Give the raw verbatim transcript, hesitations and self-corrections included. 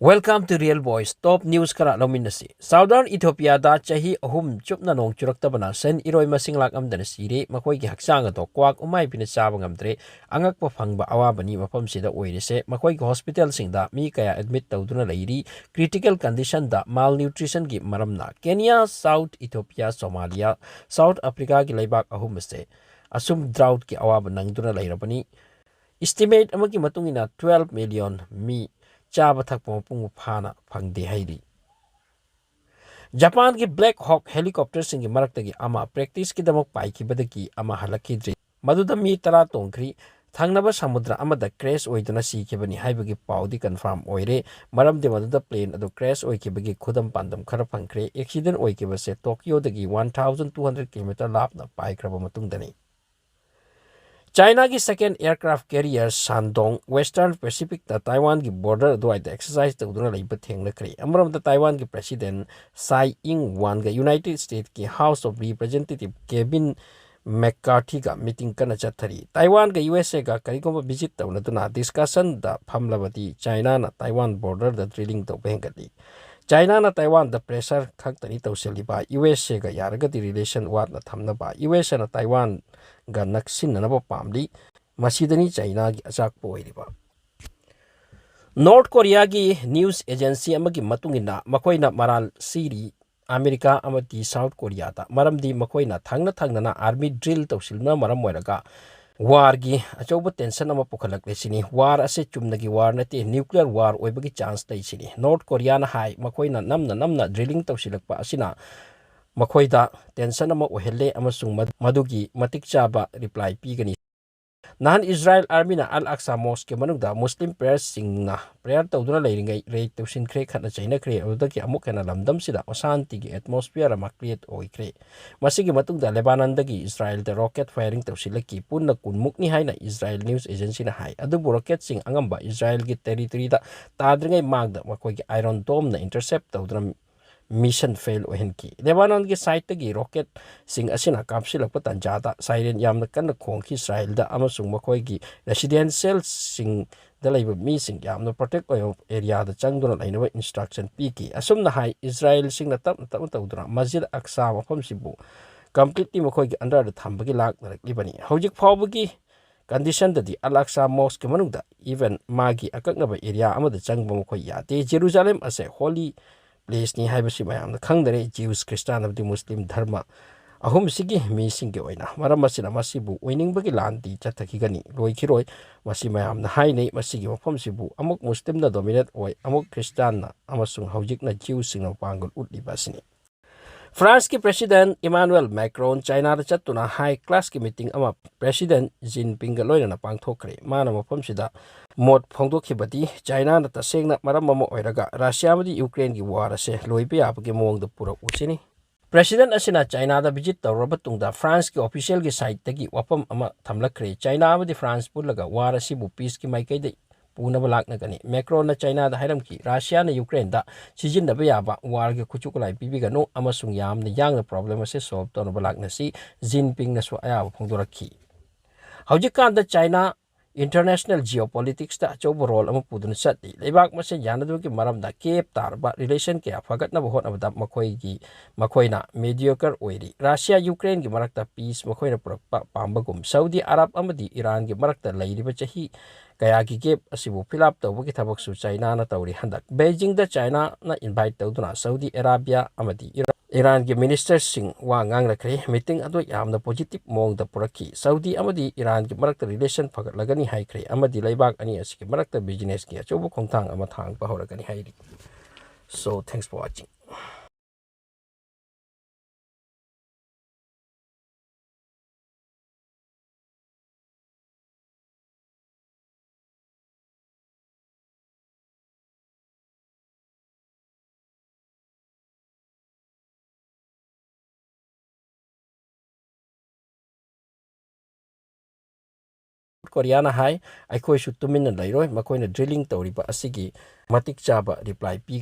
Welcome to Real Voice. Top news ꯈꯔ ꯂꯧꯃꯤꯟꯅꯁꯤ꯫ Southern Ethiopia ꯗ ꯆꯍꯤ ꯑꯍꯨꯝ ꯆꯨꯞꯅ ꯅꯣꯡ ꯆꯨꯔꯛꯇꯕꯅ ꯁꯟ ꯏꯔꯣꯏ ꯃꯁꯤꯡ ꯂꯥꯛ ꯑꯃꯗꯅ ꯁꯤꯔꯦ꯫ ꯃꯈꯣꯏꯒꯤ ꯍꯛꯆꯥꯡ ꯑꯗꯣ ꯀ꯭ꯋꯥꯛ ꯎꯃꯥꯏꯕꯤꯅ ꯆꯥꯕ ꯉꯝꯗ꯭ꯔꯦ꯫ ꯑꯉꯛꯄ ꯐꯪꯕ ꯑꯋꯥꯕꯅꯤ ꯃꯐꯝꯁꯤꯗ ꯑꯣꯏꯔꯤꯁꯦ꯫ ꯃꯈꯣꯏꯒꯤ hospital ꯁꯤꯡꯗ ꯃꯤ ꯀꯌꯥ admit ꯇꯧꯗꯨꯅ ꯂꯩꯔꯤ꯫ Critical condition ꯗ malnutrition ꯒꯤ ꯃꯔꯝꯅ꯫ Kenya, South Ethiopia, Somalia, South Africa ꯒꯤ ꯂꯩꯕꯥꯛ ꯑꯍꯨꯝ ꯑꯁꯦ ꯑꯁꯨꯝ drought ꯀꯤ ꯑꯋꯥꯕ ꯅꯪꯗꯨꯅ ꯂꯩꯔꯕꯅꯤ꯫ Estimate ꯑꯃꯒꯤ ꯃꯇꯨꯡ ꯏꯟꯅ twelve million ꯃꯤ ꯆꯥꯕ ꯊꯛꯄ ꯃꯄꯨꯡ ꯐꯥꯅ ꯐꯪꯗꯦ ꯍꯥꯏꯔꯤ꯫ ꯖꯄꯥꯟꯒꯤ Black Hawk helicopter ꯁꯤꯡꯒꯤ ꯃꯔꯛꯇꯒꯤ ꯑꯃ practice ꯀꯤꯗꯃꯛ ꯄꯥꯏꯈꯤꯕꯗꯒꯤ ꯑꯃ ꯍꯜꯂꯛꯈꯤꯗ꯭ꯔꯤ꯫ ꯃꯗꯨꯗ ꯃꯤ ꯇꯔꯥ ꯇꯣꯡꯈ꯭ꯔꯤ꯫ ꯊꯪꯅꯕ ꯁꯃꯨꯗ꯭ꯔ ꯑꯃꯗ crash ꯑꯣꯏꯗꯨꯅ ꯁꯤꯈꯤꯕꯅꯤ ꯍꯥꯏꯕꯒꯤ ꯄꯥꯎꯗꯤ confirm ꯑꯣꯏꯔꯦ, ꯃꯔꯝꯗꯤ ꯃꯗꯨꯗ plane ꯑꯗꯨ crash ꯑꯣꯏꯈꯤꯕꯒꯤ ꯈꯨꯗꯝ ꯄꯥꯟꯗꯝ ꯈꯔ ꯐꯪꯈ꯭ꯔꯦ꯫ Accident ꯑꯣꯏꯈꯤꯕꯁꯦ ꯇꯣꯀꯤꯌꯣꯗꯒꯤ one thousand two hundred kilometer ꯂꯥꯞꯅ ꯄꯥꯏꯈ꯭ꯔꯕ ꯃꯇꯨꯡꯗꯅꯤ꯫ ꯆꯥꯏꯅꯥꯒꯤ second aircraft carrier Shandong Western Pacific ꯇ ꯇꯥꯏꯋꯥꯟꯒꯤ border ꯑꯗꯨꯋꯥꯏꯗ exercise ꯇꯧꯗꯨꯅ ꯂꯩꯕ ꯊꯦꯡꯅꯈ꯭ꯔꯦ꯫ ꯑꯃꯔꯣꯝꯗ ꯇꯥꯏꯋꯥꯟꯒꯤ President Tsai Ing-wen ꯒ United States ꯀꯤ House of Representative Kevin McCarthy ꯒ meeting ꯀꯟꯅ ꯆꯠꯊꯔꯤ꯫ ꯇꯥꯏꯋꯥꯟꯒ U S A ꯒ ꯀꯔꯤꯒꯨꯝꯕ visit ꯇꯧꯅꯗꯨꯅ discussion ꯗ ꯐꯝꯂꯕꯗꯤ ꯆꯥꯏꯅꯥꯅ ꯇꯥꯏꯋꯥꯟ border ꯗ drilling ꯇꯧꯕ ꯍꯦꯟꯒꯠꯂꯤ꯫ ꯆꯥꯏꯅꯥꯅ ꯇꯥꯏꯋꯥꯟꯗ pressure ꯈꯛꯇꯅꯤ ꯇꯧꯁꯤꯜꯂꯤꯕ꯫ U S A ꯒ ꯌꯥꯔꯒꯗꯤ relation ꯋꯥꯠꯅ ꯊꯝꯅꯕ U S A ꯅ ꯇꯥꯏꯋꯥꯟꯒ ꯅꯛꯁꯤꯟꯅꯅꯕ ꯄꯥꯝꯂꯤ꯫ ꯃꯁꯤꯗꯅꯤ ꯆꯥꯏꯅꯥꯒꯤ ꯑꯆꯥꯛꯄ ꯑꯣꯏꯔꯤꯕ꯫ North Korea ꯒꯤ news agency ꯑꯃꯒꯤ ꯃꯇꯨꯡ ꯏꯟꯅ ꯃꯈꯣꯏꯅ ꯃꯔꯥꯜ ꯁꯤꯔꯤ ꯑꯃꯦꯔꯤꯀꯥ ꯑꯃꯗꯤ South Korea ꯗ, ꯃꯔꯝꯗꯤ ꯃꯈꯣꯏꯅ ꯊꯪꯅ ꯊꯪꯅꯅ army drill ꯇꯧꯁꯤꯟꯕꯅ ꯃꯔꯝ ꯑꯣꯏꯔꯒ war ꯒꯤ ꯑꯆꯧꯕ tension ꯑꯃ ꯄꯨꯈꯠꯂꯛꯂꯦ ꯁꯤꯅꯤ꯫ War ꯑꯁꯤ ꯆꯨꯝꯅꯒꯤ war ꯅꯠꯇꯦ, nuclear war ꯑꯣꯏꯕꯒꯤ chance ꯂꯩ ꯁꯤꯅꯤ꯫ North Korea ꯅ ꯍꯥꯏ, ꯃꯈꯣꯏꯅ ꯅꯝꯅ ꯅꯝꯅ drilling ꯇꯧꯁꯤꯜꯂꯛꯄ ꯑꯁꯤꯅ ꯃꯈꯣꯏꯗ tension ꯑꯃ ꯑꯣꯏꯍꯜꯂꯦ ꯑꯃꯁꯨꯡ ꯃꯗꯨ-, ꯃꯗꯨꯒꯤ ꯃꯇꯤꯛ ꯆꯥꯕ reply ꯄꯤꯒꯅꯤ꯫ ꯅꯍꯥꯟ Israel army ꯅ Al Aqsa Mosque ꯀꯤ ꯃꯅꯨꯡꯗ Muslim prayers ꯁꯤꯡꯅ prayer ꯇꯧꯗꯨꯅ ꯂꯩꯔꯤꯉꯩ raid ꯇꯧꯁꯤꯟꯈ꯭ꯔꯦ, ꯈꯠꯅ ꯆꯩꯅꯈ꯭ꯔꯦ꯫ ꯑꯗꯨꯗꯒꯤ ꯑꯃꯨꯛ ꯍꯦꯟꯅ ꯂꯝꯗꯝꯁꯤꯗ ꯑꯁꯥꯟꯇꯤꯒꯤ atmosphere ꯑꯃ create ꯑꯣꯏꯈ꯭ꯔꯦ꯫ ꯃꯁꯤꯒꯤ ꯃꯇꯨꯡꯗ Lebanon ꯗꯒꯤ Israel ꯗ rocket firing ꯇꯧꯁꯤꯜꯂꯛꯈꯤ꯫ ꯄꯨꯟꯅ ꯀꯨꯟꯃꯨꯛꯅꯤ ꯍꯥꯏꯅ Israel news agency ꯅ ꯍꯥꯏ꯫ ꯑꯗꯨꯕꯨ rocket ꯁꯤꯡ ꯑꯉꯝꯕ Israel ꯒꯤ territory ꯗ ꯇꯥꯗ꯭ꯔꯤꯉꯩ ꯃꯥꯡꯗ ꯃꯈꯣꯏꯒꯤ Iron Dome ꯅ intercept ꯇꯧꯗꯨꯅ mission fail ꯑꯣꯏꯍꯟꯈꯤ꯫ ꯂꯦꯕꯥꯅꯣꯟꯒꯤ ꯁꯥꯏꯠꯇꯒꯤ ꯔꯣꯀꯦꯠꯁꯤꯡ ꯑꯁꯤꯅ ꯀꯥꯞꯁꯤꯜꯂꯛꯄ ꯇꯥꯟꯖꯥꯗ siren ꯌꯥꯝꯅ ꯀꯟꯅ ꯈꯣꯡꯈꯤ꯫ ꯏꯁꯔꯥꯏꯜꯗ ꯑꯃꯁꯨꯡ ꯃꯈꯣꯏꯒꯤ residentialꯁꯤꯡꯗ ꯂꯩꯕ ꯃꯤꯁꯤꯡ ꯌꯥꯝꯅ protect ꯑꯣꯏꯕ areaꯗ ꯆꯪꯗꯨꯅ ꯂꯩꯅꯕ instruction ꯄꯤꯈꯤ꯫ ꯑꯁꯨꯝꯅ ꯍꯥꯏ, ꯏꯁꯔꯥꯏꯜꯁꯤꯡꯅ ꯇꯞꯅ ꯇꯞꯅ ꯇꯧꯗꯨꯅ ꯃꯁꯖꯤꯗ ꯑꯛꯁꯥ ꯃꯐꯝꯁꯤꯕꯨ completely ꯃꯈꯣꯏꯒꯤ underꯗ ꯊꯝꯕꯒꯤ ꯂꯥꯛꯅꯔꯛꯂꯤꯕꯅꯤ꯫ ꯍꯧꯖꯤꯛ ꯐꯥꯎꯕꯒꯤ conditionꯗꯗꯤ ꯑꯜ ꯑꯛꯁꯥ mosqueꯀꯤ ꯃꯅꯨꯡꯗ even ꯃꯥꯒꯤ ꯑꯀꯛꯅꯕ area ꯑꯃꯗ ꯆꯪꯕ ꯃꯈꯣꯏ ꯌꯥꯗꯦ꯫ ꯖꯦꯔꯨꯖꯥꯂꯦꯝ ꯑꯁꯦ holy placeꯅꯤ ꯍꯥꯏꯕꯁꯤ ꯃꯌꯥꯝꯅ ꯈꯪꯅꯔꯦ꯫ Jews, Christian ꯑꯃꯗꯤ Muslim ꯙꯔꯃ ꯑꯍꯨꯝꯁꯤꯒꯤ ꯃꯤꯁꯤꯡꯒꯤ ꯑꯣꯏꯅ꯫ ꯃꯔꯝ ꯑꯁꯤꯅ ꯃꯁꯤꯕꯨ ꯑꯣꯏꯅꯤꯡꯕꯒꯤ ꯂꯥꯟꯗꯤ ꯆꯠꯊꯈꯤꯒꯅꯤ, ꯂꯣꯏꯈꯤꯔꯣꯏ꯫ ꯃꯁꯤ ꯃꯌꯥꯝꯅ ꯍꯥꯏꯅꯩ꯫ ꯃꯁꯤꯒꯤ ꯃꯐꯝꯁꯤꯕꯨ ꯑꯃꯨꯛ Muslimꯅ dominate ꯑꯣꯏ, ꯑꯃꯨꯛ Christianꯅ, ꯑꯃꯁꯨꯡ ꯍꯧꯖꯤꯛꯅ Jewꯁꯤꯡꯅ ꯃꯄꯥꯡꯒꯜ ꯎꯠꯂꯤꯕ ꯑꯁꯤꯅꯤ꯫ ꯐ꯭ꯔꯥꯟꯁꯀꯤ President Emmanuel Macron Chinaꯗ ꯆꯠꯇꯨꯅ high classꯀꯤ meeting ꯑꯃ President Xi Jinpingꯒ ꯂꯣꯏꯅꯅ ꯄꯥꯡꯊꯣꯛꯈ꯭ꯔꯦ꯫ ꯃꯥꯅ ꯃꯐꯝꯁꯤꯗ ꯃꯣꯠ ꯐꯣꯡꯗꯣꯛꯈꯤꯕꯗꯤ, Chinaꯅ ꯇꯁꯦꯡꯅ ꯃꯔꯝ ꯑꯃ ꯑꯣꯏꯔꯒ Russia ꯑꯃꯗꯤ Ukraineꯒꯤ war ꯑꯁꯦ ꯂꯣꯏꯕ ꯌꯥꯕꯒꯤ ꯃꯑꯣꯡꯗ ꯄꯨꯔꯛꯎꯁꯤꯅꯤ꯫ President ꯑꯁꯤꯅ Chinaꯗ visit ꯇꯧꯔꯕ ꯇꯨꯡꯗ Franceꯀꯤ officialꯒꯤ siteꯇꯒꯤ ꯋꯥꯐꯝ ꯑꯃ ꯊꯝꯂꯛꯈ꯭ꯔꯦ꯫ China ꯑꯃꯗꯤ France ꯄꯨꯜꯂꯒ war ꯑꯁꯤꯕꯨ peaceꯀꯤ ꯃꯥꯏꯀꯩꯗ ꯄꯨꯅꯕ ꯂꯥꯛꯅꯒꯅꯤ꯫ Macronꯅ Chinaꯗ ꯍꯥꯏꯔꯝꯈꯤ, Russiaꯅ Ukraineꯗ ꯁꯤꯖꯤꯟꯅꯕ ꯌꯥꯕ warꯒꯤ ꯈꯨꯠꯁꯨ ꯈꯨꯠꯂꯥꯏ ꯄꯤꯕꯤꯒꯅꯨ ꯑꯃꯁꯨꯡ ꯌꯥꯝꯅ ꯌꯥꯡꯅ problem ꯑꯁꯤ solve ꯇꯧꯅꯕ ꯂꯥꯛꯅꯁꯤ꯫ ꯖꯤꯟꯄꯤꯡꯅꯁꯨ ꯑꯌꯥꯕ ꯐꯣꯡꯗꯣꯔꯛꯈꯤ꯫ ꯍꯧꯖꯤꯛꯀꯥꯟꯗ China international geopoliticsꯇ ꯑꯆꯧꯕ role ꯑꯃ ꯄꯨꯗꯨꯅ ꯆꯠꯂꯤ꯫ ꯂꯩꯕꯥꯛ ꯃꯁꯦꯜ ꯌꯥꯅꯗꯕꯒꯤ ꯃꯔꯝꯗ gap ꯇꯥꯔꯕ relation ꯀꯌꯥ ꯐꯒꯠꯅꯕ ꯍꯣꯠꯅꯕꯗ ꯃꯈꯣꯏꯒꯤ, ꯃꯈꯣꯏꯅ mediocre ꯑꯣꯏꯔꯤ꯫ Russia Ukraineꯒꯤ ꯃꯔꯛꯇ peace ꯃꯈꯣꯏꯅ ꯄꯨꯔꯛꯄ ꯄꯥꯝꯕꯒꯨꯝ, Saudi Arab ꯑꯃꯗꯤ Iranꯒꯤ ꯃꯔꯛꯇ ꯂꯩꯔꯤꯕ ꯆꯍꯤ ꯀꯌꯥꯒꯤ gap ꯑꯁꯤꯕꯨ fill up ꯇꯧꯕꯒꯤ ꯊꯕꯛꯁꯨ Chinaꯅ ꯇꯧꯔꯤ꯫ ꯍꯟꯗꯛ Beijingꯗ Chinaꯅ invite ꯇꯧꯗꯨꯅ Saudi Arabia ꯑꯃꯗꯤ Iran, Iranꯒꯤ ministerꯁꯤꯡ ꯋꯥ ꯉꯥꯡꯅꯈ꯭ꯔꯦ꯫ Meeting ꯑꯗꯨ ꯌꯥꯝꯅ positive ꯃꯑꯣꯡꯗ ꯄꯨꯔꯛꯈꯤ꯫ Saudi ꯑꯃꯗꯤ Iranꯒꯤ ꯃꯔꯛꯇ relation ꯐꯒꯠꯂꯒꯅꯤ ꯍꯥꯏꯈ꯭ꯔꯦ ꯑꯃꯗꯤ ꯂꯩꯕꯥꯛ ꯑꯅꯤ ꯑꯁꯤꯒꯤ ꯃꯔꯛꯇ businessꯀꯤ ꯑꯆꯧꯕ ꯈꯣꯡꯊꯥꯡ ꯑꯃ ꯊꯥꯡꯕ ꯍꯧꯔꯒꯅꯤ ꯍꯥꯏꯔꯤ꯫ So, thanks for watching. ꯀꯣꯔꯤꯌꯥꯅ ꯍꯥꯏ, ꯑꯩꯈꯣꯏꯁꯨ ꯇꯨꯃꯤꯟꯅ ꯂꯩꯔꯣꯏ, ꯃꯈꯣꯏꯅ drilling ꯇꯧꯔꯤꯕ ꯑꯁꯤꯒꯤ ꯃꯇꯤꯛ ꯆꯥꯕ reply ꯄꯤꯒꯅꯤ꯫